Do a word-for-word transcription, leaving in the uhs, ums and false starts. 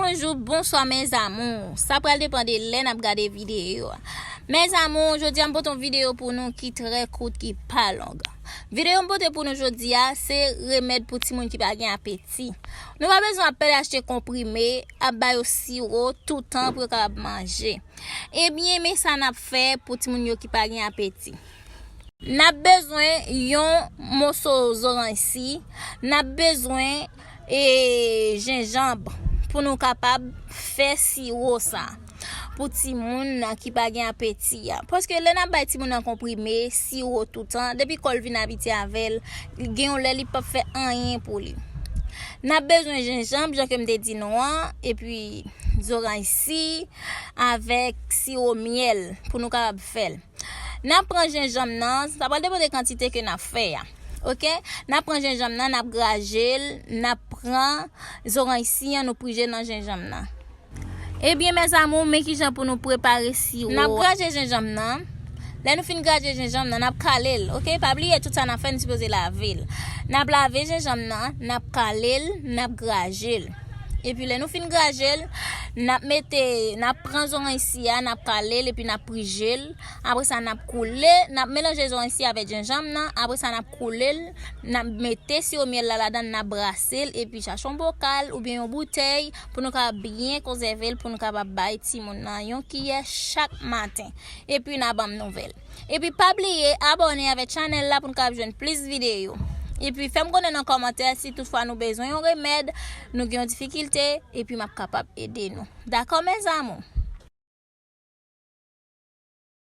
Bonjou, bonswa, mes amours. Sa pral depann de lè n ap gade videyo a. Mes amours, jodi a m pote yon videyo pou nou ki trè kout, ki pa long. Videyo m pote pou nou jodi a, se remèd pou timoun ki pa gen apeti. Nou pa bezwen ap pèdi achte konprime, ap ba yo siwo toutan pou yo kapab manje. Ebyen, men sa n ap fè pou timoun yo ki pa gen apeti. N ap bezwen yon moso zoranj si, n ap bezwen e jenjanm pou nou kapab fè siwo sa pou timoun ki pa gen apeti a. Paske lè n ap bay timoun nan konprime, siwo toutan, depi kò l vin abitye avè l, gen yon lè li p ap fè anyen pou li. N ap bezwen jenjanm, jan ke m te di nou an, epi zoranj si, avèk siwo myèl pou nou kapab fè l. N ap pran jenjanm nan, sa pral depann de kantite ke n ap fè a. Oke? N ap pran jenjanm nan, n ap graje l, n ap pran zoranj si an, nou prije nan jenjanm nan. Ebyen, mes amours, men kijan pou nou prepare siwo. N ap graje jenjanm nan. Lè nou fin graje jenjanm nan, n ap kale l, oke? Pa bliye, tout sa n ap fè, nou sipoze lave l. N ap lave jenjanm nan, n ap kale l, n ap graje l. Epi lè nou fin graje l, n ap mete, n ap pran zoranj si a, n ap kale l, epi n ap prije l. Apre sa, n ap koule, n ap melanje zoranj si avèk jenjanm nan. Apre sa, n ap koule l, n ap mete siwo myèl la ladan, n ap brase l, epi chache yon bokal oubyen yon boutèy pou nou kapab byen konzève l, pou nou kapab bay timoun nan yon kiyè chak maten. Epi n a ban m nouvèl. Epi pa bliye abòne avèk chanèl la pou nou kapab jwenn plis videyo. Epi fè m konnen nan kòmantè si toutfwa nou bezwen yon remèd, nou gen yon difikilte, epi m ap kapab ede nou. Dakò, mes amours?